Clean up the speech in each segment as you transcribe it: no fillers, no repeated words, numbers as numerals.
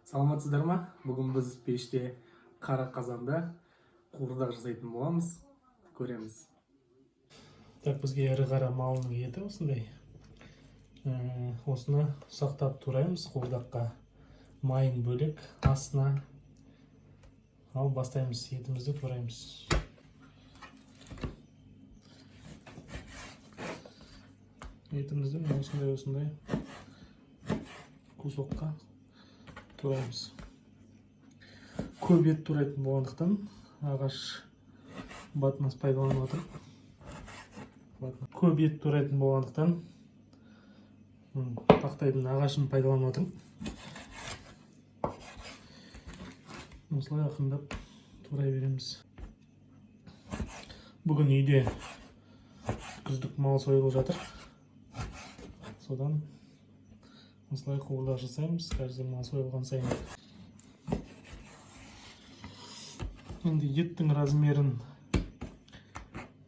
Саламатсыздар ма? Бүгін біз пеште қара қазанда қуырдақ жасайтын боламыз. Көреміз. Так, бізге ірі қара малының еті осындай. Осыны ұсақтап тураймыз қуырдаққа. Майын бөлек астына. Ал бастаймыз, етімізді тураймыз. Етімізді міне осындай осындай кусокқа тураймыз. Көп ет турайтын болғандықтан ағаш батнас пайдаланып отырмын. Көп ет турайтын болғандықтан тақтайдың ағашын пайдаланып отырмын. Осылай ақырындап турай береміз. Бүгін үйде күздік мал сойылып жатыр. Содан осылай қуырдақ жасаймыз. Каждый мал сойылған сайын. Енді еттің размерін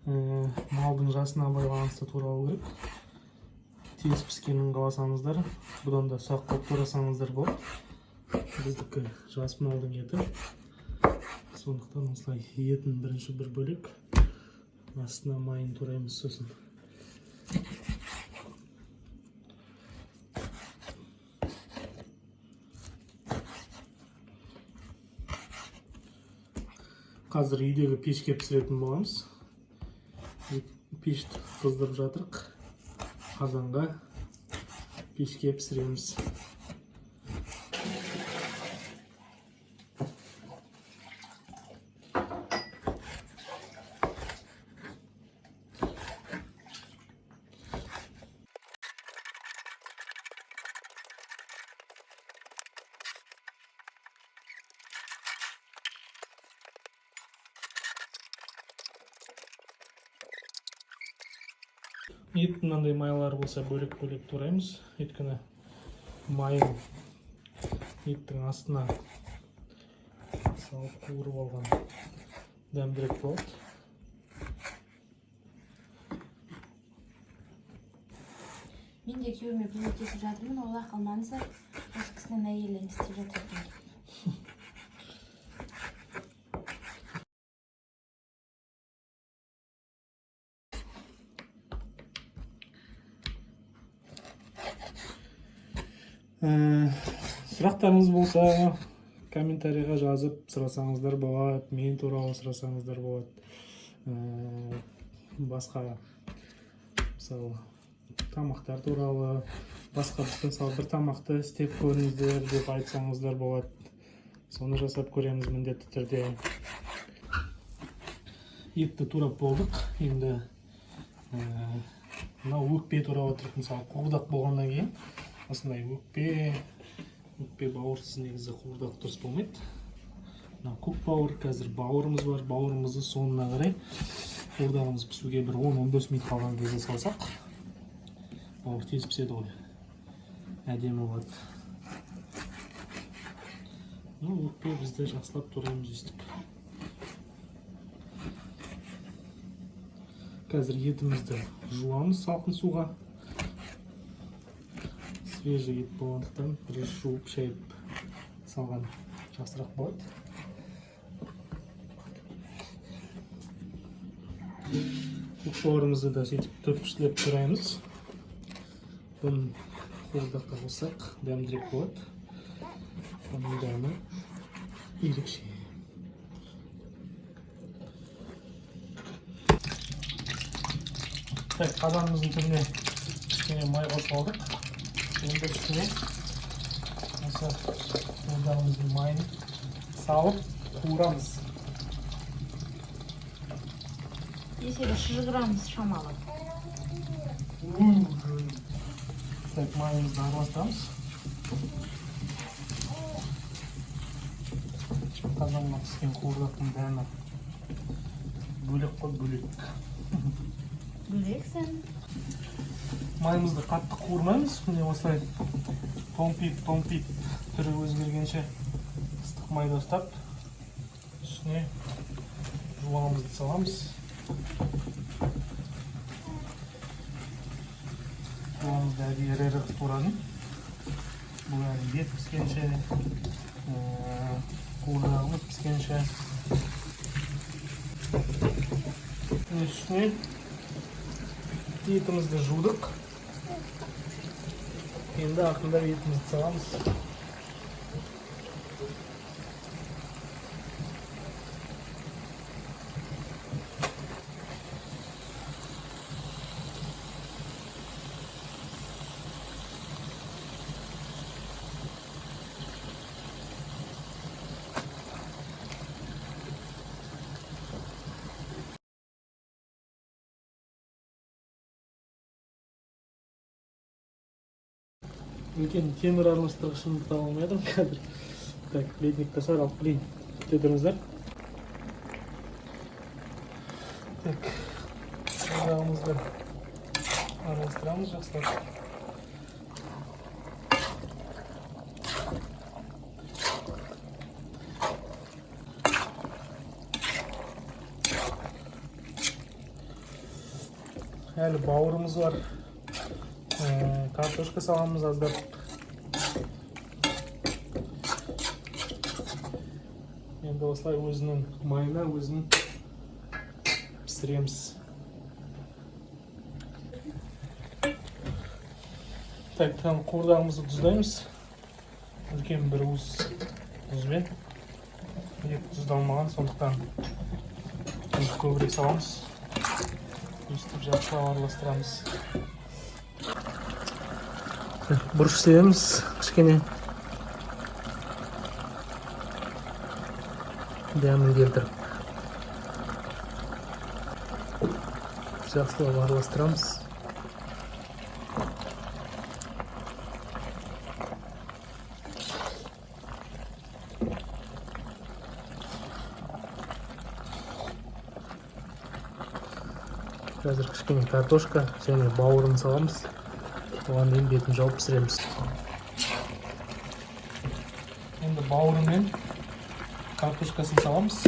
малдың жасына байланысты туралау керек. Тез піскенін қаласаңыздар, бұдан да ұсақ қылып турасаңыздар болады. Біздікі жас малдың еті. Сондықтан осылай етін бірінші бір бөлек, астына майын тураймыз сосын. Қазір үйдегі пешке пісіретін боламыз. Пешті қыздырып жатырық. Қазанға пешке пісіреміз. Еттің мынандай майлары болса бөлек-бөлек тураймыз. Өйткені майын еттің астына салып қуырып алған дәмдірек болады. Мен де күйеуіме көмектесіп жатырмын, олай қалмаңыздар. Осы кісінің әйелі не істеп жатыр екен деп. Сұрақтарыңыз болса комментарийға жазып сұрасаңыздар болады, мен туралы сұрасаңыздар болады. Басқа мысалы тамақтар туралы, басқа мысалы бір тамақты істеп көріңіздер деп айтсаңыздар болады. Соны жасап көреміз міндетті түрде. Етті турап болдық. Енді мынау өкпе турап отырық. Мысалы қуырдақ болғаннан кейін осындай өкпе бауырсыз негізі қуырдақ дұрыс болмайды. Мынау көк бауыр, қазір бауырымыз бар. Бауырымызды соңына қарай қуырдағымыз пісуге бір 10-15 минут қалған кезде салсақ, бауыр тез піседі ғой, әдемі болады. Өкпе бізді жақсылап тураймыз өстіп. Қазір етімізді жуамыз салқын суға. Свежий ет болғандықтан бір жуып шайып салған жақсырақ болады. Көк бауырымызды да сөйтіп төртпішлеп тураймыз. Бұны қуырдаққа қоссақ дәмдірек болады. Бұның дәмі ерекше. Так, қазанымыздың түбіне кішкене май қосып алдық. Енді үстіне осы қуырдағымыздың майын салып қуырамыз. Десе де шыжғырамыз шамалы. Так, майымызды араластырамыз. Қазанға түскен қуырдақтың дәмі бөлек қой, бөлек. Бөлексің. Майымызды қатты қуырмаймыз. Міне осылай томпиып, томпиып түрі өзгергенше ыстық майда ұстап, үстіне жуамызды саламыз. Жуамызды әдейі ірі ірі қылып турадым. Бұл әлі ет піскенше Піскенше. Үстіне етімізді жудық. Енді ақырындап етімізді саламыз. Үлкен темір араластырғышымды таба алмай жатырмын қазір. Так, ледник шығар, алып келейін. Күте тұрыңыздар. Так, жағымызды араластырамыз жақсылап. Әлі бауырымыз бар. Картошка саламыз аздап. Енді осылай өзінің майына өзін пісіреміз. Так, там қуырдағымызды тұздаймыз. Үлкен бір уыс тұзбен. Ет тұздалмаған, сондықтан тұз көбірек саламыз. Өстіп жақсылап араластырамыз. Бұрыш себеміз кішкене. Дәмін келтіріп. Жақсылап араластырамыз. Қазір кішкене картошка және бауырын саламыз. Оған дейін бетін жауып пісіреміз. Енді бауыры мен картошкасын саламыз.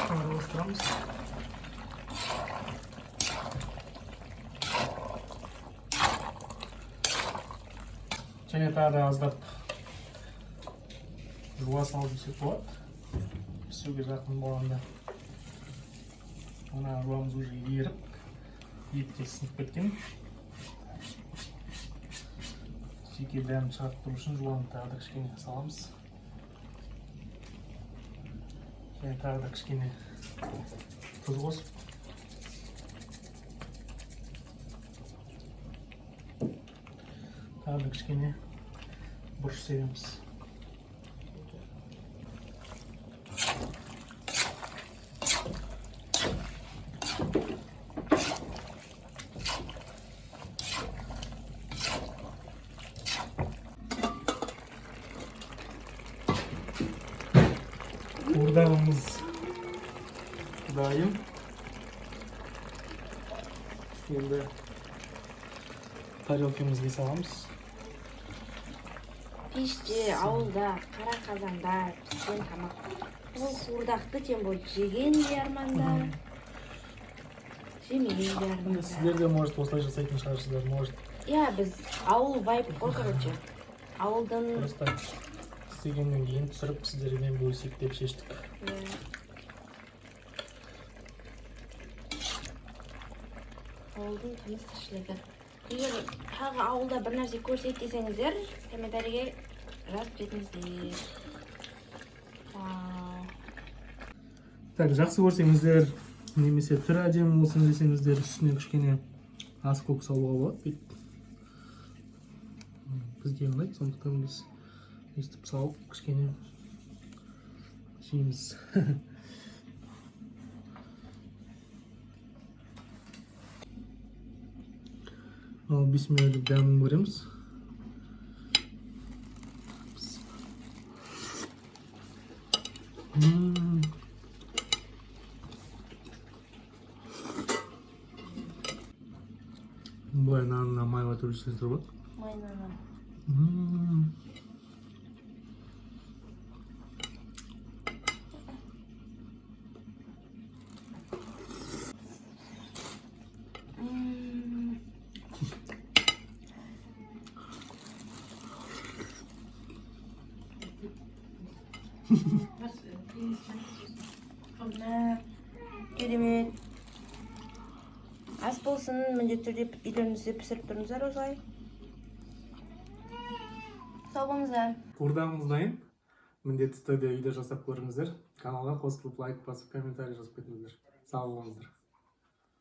Араластырамыз. Және тағы да аздап жуа салып жесек болады. Пісуге жақын болғанда. Мына жуамыз уже еріп, етке сіңіп кеткен. Жеке дәм шығарып тұру үшін жуаны тағы да кішкене саламыз. Және тағы да кішкене тұз қосып. Тағы да кішкене бұрыш себеміз. Қуырдағымыз дайын. Енді тарелкамызға саламыз. Пеште, ауылда, қара қазанда піскен тамақ. Бұл қуырдақты тем более жеген де арманда, жемеген де арманда. Сіздер де, может, осылай жасайтын шығарсыздар, может. Иә, біз ауыл вайб қой, короче. Ауылдың Просто істегеннен кейін түсіріп сіздермен бөлісейік деп шештік. Ауылдың тыныс тіршілігі. Егер тағы ауылда бір нәрсе көрсет десеңіздер, комментарийге жазып кетіңіздер. Вау. Так, жақсы көрсеңіздер, немесе түрі әдемі болсын десеңіздер, үстіне кішкене ас көк салуға болады. Бүйтіп. Бізге ұнайды, сондықтан біз өйстіп салып кішкене жейміз. Ал бисмилла деп дәмін көреміз. Былай нанына май батырып жесеңіздер болады. Май наны. Мә, керемет ас болсын! Міндетті түрде үйлеріңізде пісіріп тұрыңыздар осылай. Сау болыңыздар! Қуырдағымыз дайын. Міндетті түрде үйде жасап көріңіздер. Каналға қосылып, лайк басып, комментарий жазып кетіңіздер. Сау болыңыздар!